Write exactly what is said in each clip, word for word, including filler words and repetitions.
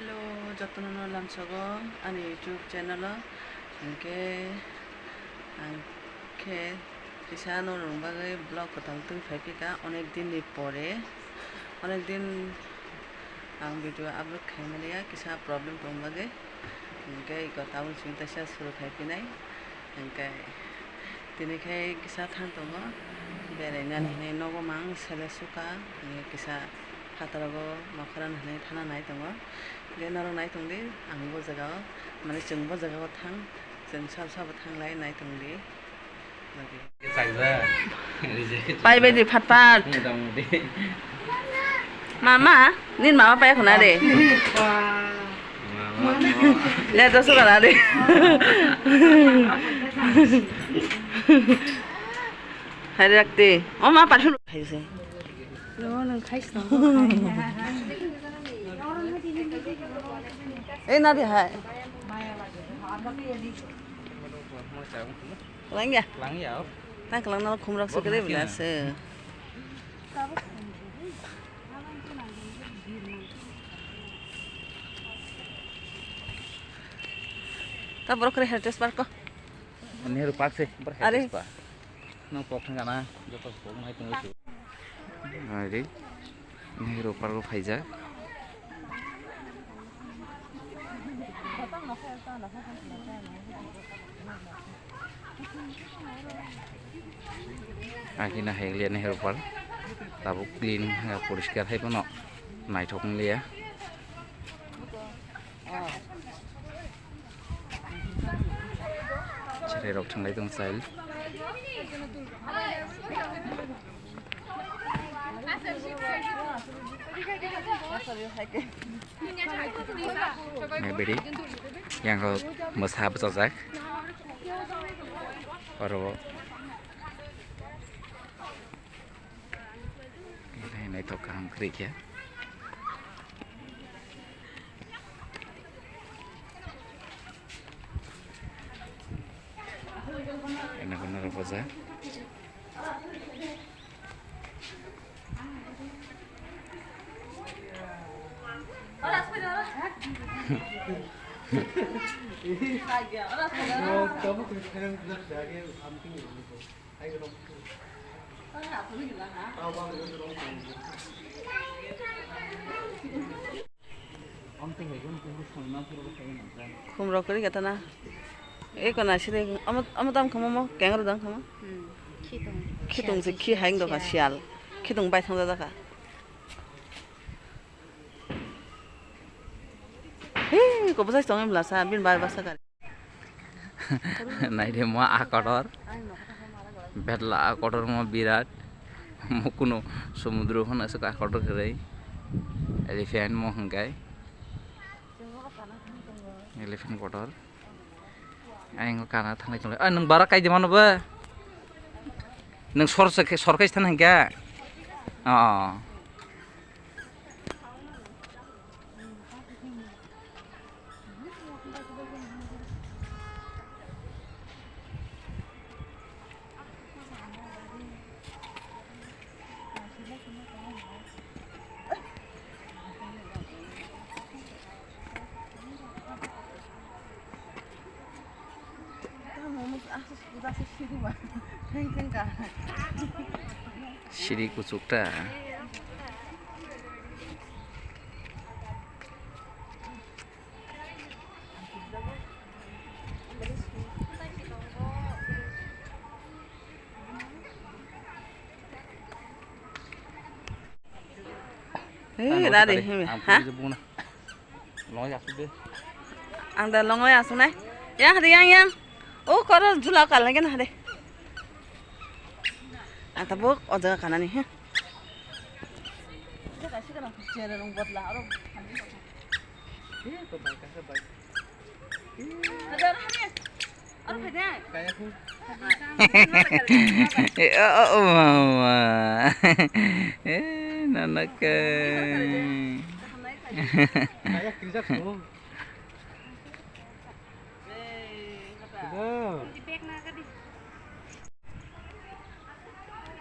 Hello, jotono no lamsogo ani YouTube channel o. Hinkhe ang khe kisa norokni bagwi vlog kwtal twi phai phika onek din ni pore. Onek din ang video upload khai maliya, kisa problem tong bagwi. Hinkhe iko tabuk chwng teisa suru khai phinai. Hinkhe tini khai kisa thang tongo, beraina hinwi nogo mang sele suka, hinkhe kisa phataro nokharano hinwi thana nai tongo. Hinkhe norok nai tongdi, ang bo jagao, mane chwng bo jagao thang, chwng sabo sabo thanglai nai tongdi. Pai bai di phat phat. Mama, nini mama pai khuna de. Le to suka na de. Hai rakte. O ma pasu hai se. No, nang khai sa. Eh, na de hai. Langya. Langya. Tang kelang nang khumrak se kere bila se. Ta borok kere heritage park ko. Nehru Park se, borok heritage park. Nang pok thang kana, joto pok nai tong su. Ari, Nehru Park o phaijak. Akina hai liya Nehru Park. Tabuk clean, poriskar hai bono. Naithok wng liya. Cherai rok thanglai tong style. Bidi yang ko mwsa bwchajak. Oro. Naithok kaham kwrwi khe. Eno kono rw boja. Khum rok kwrwi kha tana. Eko na sini omo, omo tam khamo mo keng rw dang khamo. Hmm, khitung. Khitung se khi haing do kha sial. Khitung bai thang da kha. He, ko bwsai tong em lasa, bin bai basa kar. Naide mo a kotor. Betla a kotor mo birat. Mo kuno somudro phano aswk a kotor kwrwi. Elephant mo hwnkhe. Elephant kotor. Ayang kana thanglai tonglai. Ai nwng bara kai de mano ba? Nwng sor se sor kai than hwnkhe. Oh. Siri kuchuk ta. Hei, rari, hei, ha? Longoi asuk de. Ang da longoi asuk nai. Yang hade yang yang. O koro jula kal nai hade. Ang tabuk o jaga kanani he. Jaga sih kana chere rong botla aro. He to bai ka bai. Ada hade. Aro hade. Kaya ku. Eh, oh, oh, oh, mama. Eh, nana kai. Kaya kijak ko.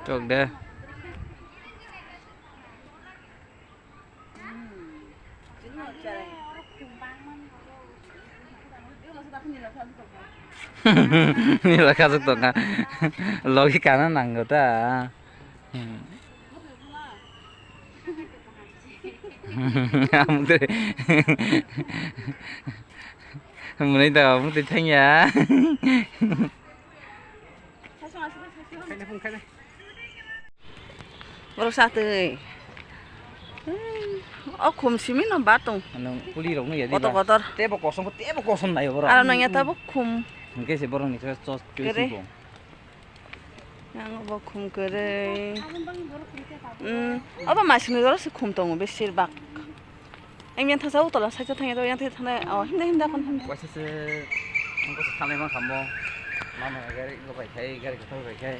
Tok de. Nila kasuk tongkha. Logi kana nango ta. Hmm. Amuk twi. Mwnwi da, amuk twi thangya. Borok satwi. O khum simi no ba tong. Ano puli rok no ya di ba. Kotor kotor. Tebo kosom, tebo kosom nayo borok. Aro nang ya tabuk khum. Hingke se borok ni khe chos. Kere. Yang bo khum kwrwi. Hmm. Obo masini doro se khum tongo besir bak. Ang yang thasa utola sacha thangya to yang thangya thangya. Oh, himda himda kon himda. Waisa se ang ko thanai ma khambo. Mama gari ko bai khai, gari ko bai khai.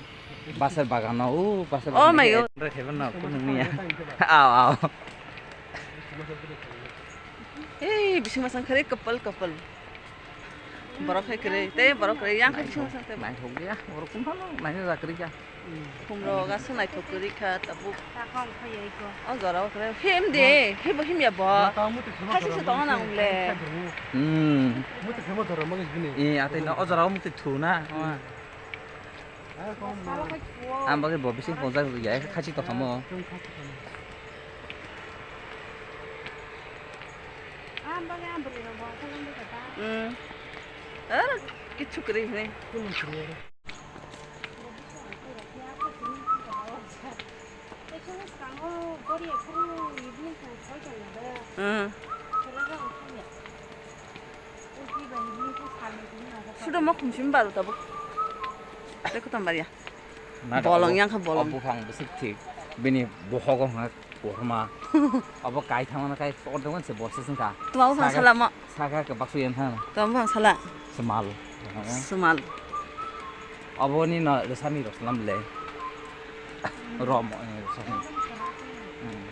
Basar bagan no, u basar. Oh my God. Re khaiban no, kun niya. Aw, aw. Ei, bising masang khare couple, couple. Borok hai kwrwi, tei borok kwrwi, yang hai bising masang tei. Naithok ya, borok kun phano naina ja kwrwi kha. Khumrok aswk naithok kwrwi kha, tabuk. O jora o kwrwi, him de, him bo him ya bo. Khasi se tongna nang le. Hmm. Eh, atai no, o jora o mukti thu na. Ang bagwi bo bising pongjak ya, khasi tongkha mo. Hmm. Ar kichu kwrwi hwnwi. Hmm. Sudo mo khum simi baru tabuk. Tei kutam baria. Bolong yang kha bolong. O buphang bwswk thik. Bini bohogo hwnga. Kothoma. Abo kai thangmano kai kotor tongmani se borsa songkha. Tuma buphang sala mo. Saka ke baksu yan thang. Tuma buphang sala. Semal. Semal. Abo ni no resami rok salam le. Rom, eh, resami. Hmm.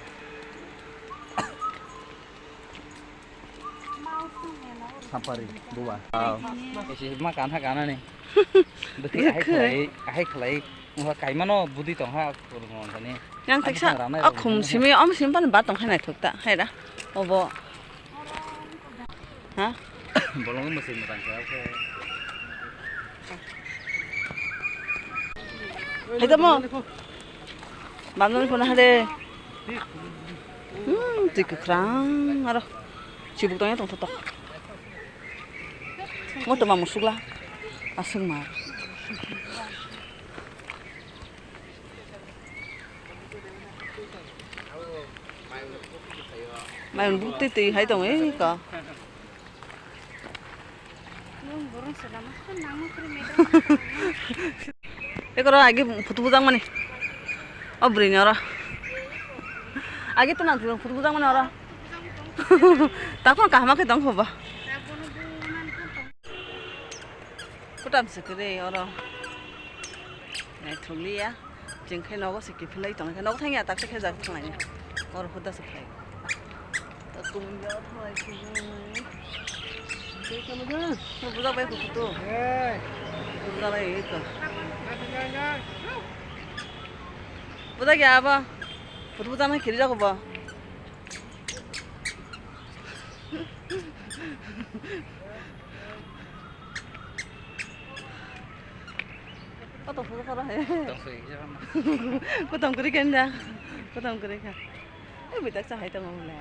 Sampari, buwa. Isi ma kanha kana ni. Bwtwi ahai khlai, ahai khlai. Wngkha kaimano budi tongkha, kurungo wngkha ni. Yang kaisa, o khum simi, om simi bani ba tongkha naithok ta, hai da. Obo. Ha? Bolong mwswi mwtang khe, oke. Hai tamo. Bamjani phone hade. Hmm, twi kwkhrang aro. Chibuk tongya tongthotok. Mo toma musukla. Aswk mar. Mayung buk twi twi hai tong e ka. Ekoro agi photo bujak mani. O bwrwi ni oro. Agi to nang photo bujak mani oro. Takon kaham khe tong kho ba. Kutam se kwrwi oro. Naithok liya. Chwng khe nogo se kiphilai tong khe, nogo thangya tak se khe jak thanglai. Oro huda se khlai. Ta kubun ja thanglai kubun. Bujak bai kukutu. Bujak bai ito. Bujak ya aba. Kutu bujak na khiri jago ba. Kotong phuru phuru hai. Tong sui kisa ma. Kotong kwrwi kha da. Kotong kwrwi kha. Ei, bwdak cha hai tongo le.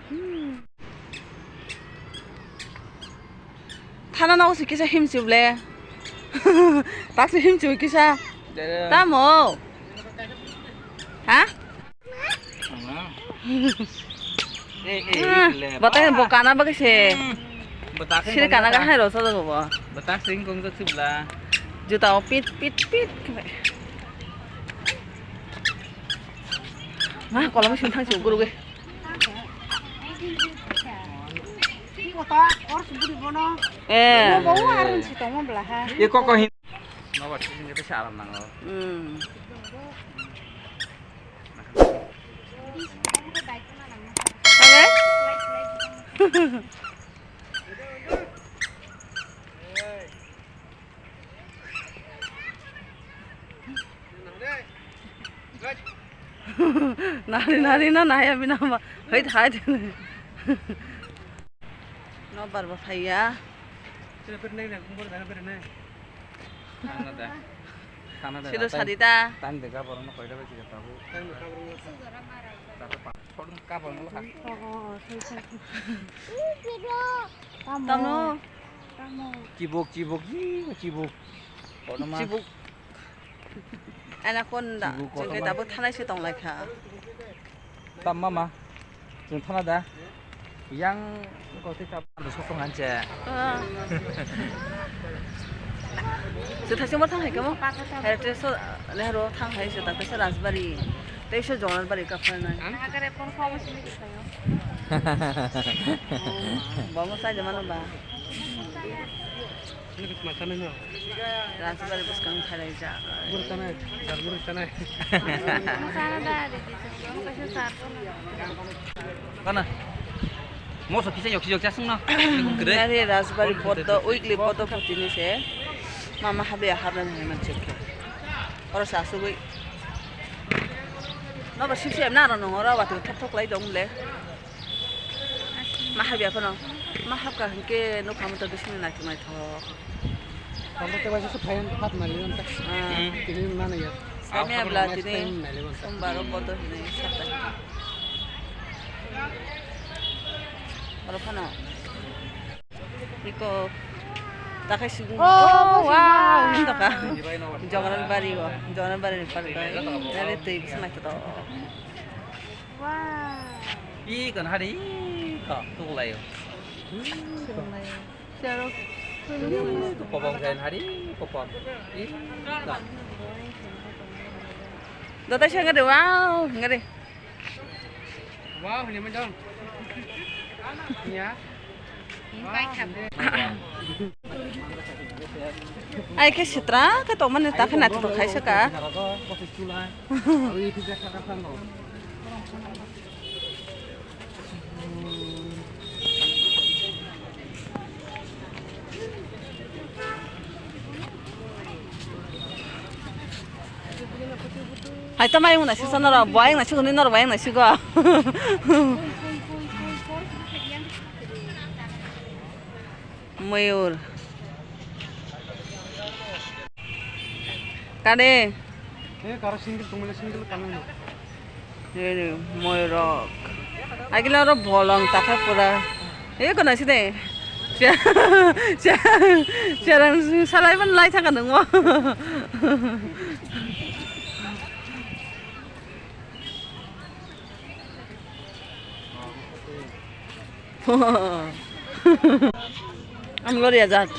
Hmm. Thana nogo se kisa himchuk le. Takse himchuk kisa. Dere. Tamo. Ha? Ama. Eh, eh, ah, le. Batai bo kana bagwi se. Hmm. Batak sini kana ga hai ro sa bo. Batak sing kong jak sibla. Juta o pit pit pit. Ma kolom sing thang sing guru ge. Eh. Ye kok ko hin. Nobar sini kita salam nango. Hmm. Oke? Nari nari na naya bina ma. Hait hait. No barba phaiya. Thana da. Thana da. Silo sadi da. Tan de ga borok no koida bai kiga tabu. Tabu pa. Sodung ka borok no ha. Tamo. Chibuk chibuk chibuk. Kono ma. Chibuk. Anaconda. Chibuk kono ma. Chwng khe tabuk thanai se tong lai kha. Tam mama. Chwng thana da. Yang koti tap ando sokong anche. Ah. Suthaisi mo thang hai kamo? Hai te so lehro thang hai se ta te so Rajbari. Te so Jonarbari ka phalnai. Nagare phone kho mo sini kayo. Bomo sai de mano ba. Rajbari bwskang thailaijak. Kana? Moso kisa yok yok jasung no. Nari Rajbari podo, weekly podo putini se. Mama habe habe na man chek. Oro sa sugui. No ba sip sip na ro no ro ba tu thok thok lai dong le. Ma habya phano. Ma habka hinkhe nukha muto bising naithok naithok. Tabuk tei waisa se phayan phat mali wng ta. Ah. Hmm. Tini mana ya. Kami abla tini sombar o koto hinwi sakha. Oro phano. Iko takhai sibu. Oh, wow. Hintoka. Jogaran bari o. Jogaran bari ni park o. Nare twi bising naithok. Wow. Ih, kan hari ih, kok tuklai. Tuklai. Ih, kopong kan hari kopong. Ih, kok. Dotai saya ngade, wow, ngade. Wow, ini macam. Ya. Ai khe sitra khe tongmani ta khe naithotok khai saka. Hai to mayung na sisa norok, buayung na sigo, norok buayung na sigo. Mayur. Kade? Eh, karo single tongmani single kanwi no. Mayurok. Agila oro bolong takha pura. Eh, kona sini. Sia, sia, sia rang salai ban lai thaka nungmo. Ang Gloria jat.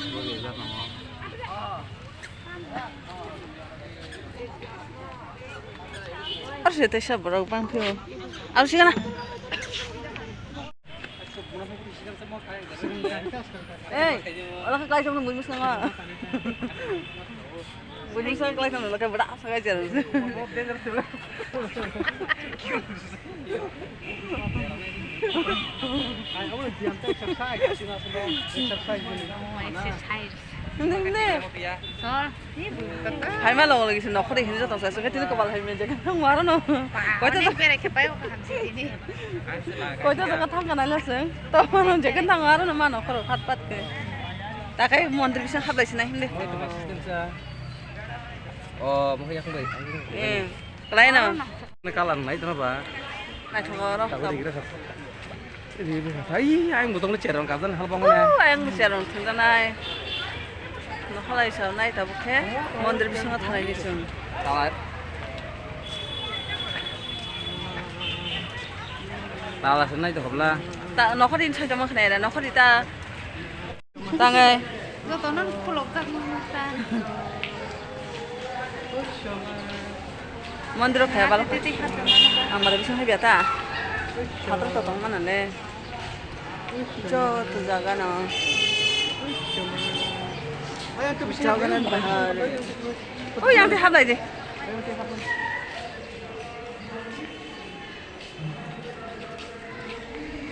Ar se tesa borok bang phio. Ar se kana. Ei, ola khe klai tongno buini bwskango. Buini bwskango klai tongno, ola khe bwda asa klai tongno. Exercise. Nini? Sir. Hai ma logo logi se nokhori hinwi jotong sa sukhe tini kopal hai mejek thang waro no. Koito onek berai khe pai o kaham se tini. Koito jaga thang kana la se. To mano jek thang waro no ma nokhoro phat phat khe. Ta khai mondir bising hablai sinai hinde. O mohya khung bai. Eh. Kalai no. Ni kalan nai tano ba. Nai thongo ro. Tabuk digira sa. Ri bi sa. Ai, ai, mutong le cherong kajan hal bang ne. Oh, ayang cherong thangjanai. Nokhalai sa nai tabuk khe mondir bisingo thanai ni chwng. Tala. Tala se nai to hobla. Ta nokhori sai tamo khnai ra, nokhori ta. Tangai. Jotono khulokjak nang ta. Mondiro khaya balo. Titi khato mano ba. Ang bara bising hai biya ta. Phator to tong mana le. Joto jaga no. Jaga no bahar. Oh, yang te hablai de.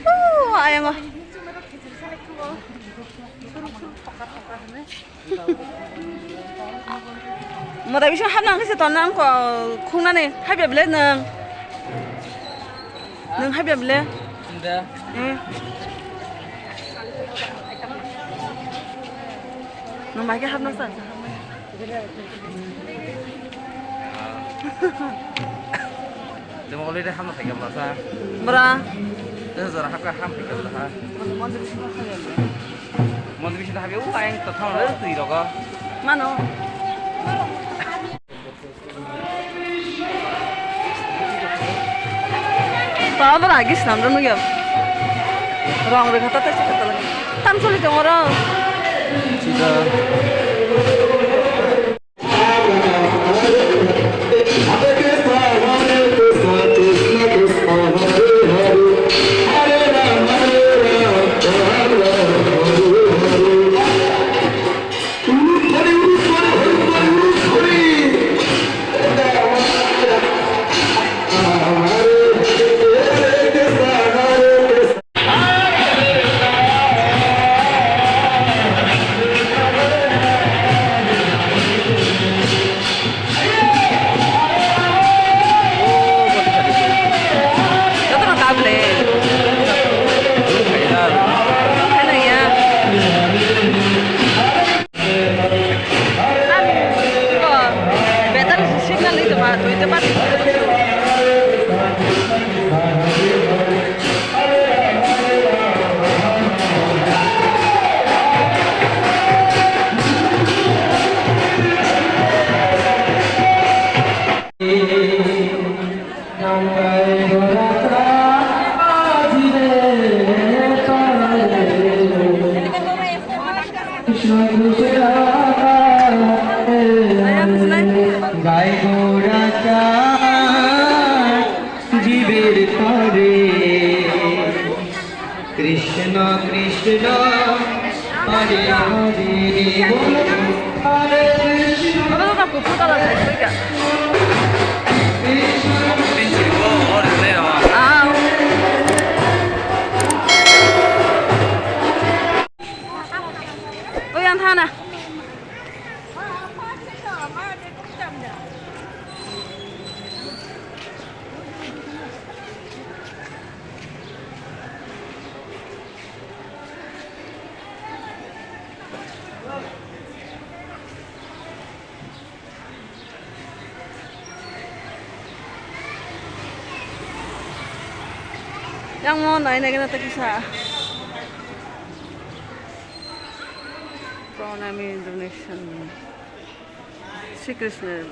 Oh, ayango. Mwtai bisingo hapna wngkhe se tonno ang ko khungnani hapya bele nwng. Nwng hapya bele? Nda. Eh. Nwng bai khe hapna sa. Temo already hamna thai gamla sa. Bra. Temo jora hapka ham thai gamla ha. Mondir bisingo thai gamla. Mondir bisingo thai o ayang to thang le twi rogo. Mano. Baba bra agi slam ro nugya. Rong re khata ta chata ta. Tam choli tong ro. Chida. Jotono kable. Ano ya. Better signal ni toma, tui te pati. Gai gora ka jibir tare. Krishna, Krishna, Hare Hare, Hare Krishna. Ah. Oi, ang thana. Yang mo nai nai gana ta kisa. Pranami donation. Sri Krishna.